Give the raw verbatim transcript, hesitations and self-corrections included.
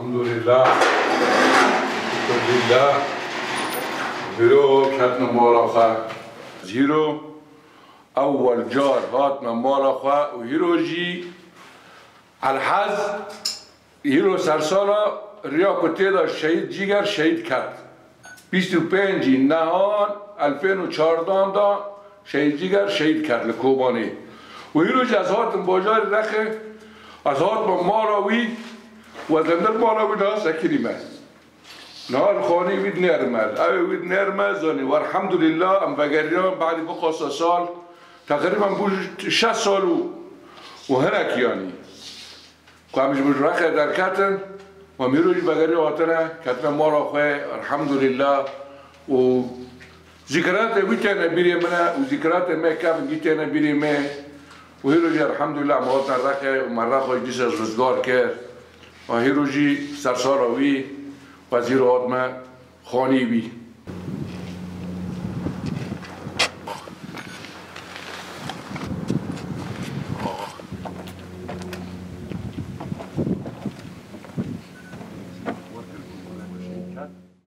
Elhamdulillah. Elhamdulillah. Hîro ketime mala xwe. Hîro ewwel car hatime mala xwe û hîro jî Elhez, hîro sersala riya ku tê de Şehîd Cîger şehîd ket. Bîst û pêncî nehan elfên û çardan de Şehîd Cîger şehîd ket li Kobanê. Û hîro jî ez hatim bajarê Rexê, ez hatime mala wî, û ez li nir mala wî niha sekirîme. Niha li xanî wî dinêrime. Ew ê wî dinêrime, zanî, welhemdulillah, em vegeriyan, badî biqasa sal, teqrîben bû şeş sal û, û hinek, yanî. Ku em ji Rexê derketin, û em hîro jî vegeriya hatine, ketine mala xwe, elhemdulillah. Û zîkiratê wî têne bîrê min e, û zîkiratê me kevin jî têne bîrê me. Û hîro jî elhemdulillah me hatine Rexê, û me Rexa jî dîsa rizgar kir. Û hîro jî sersala wî, ez hîro hatime xanî wî.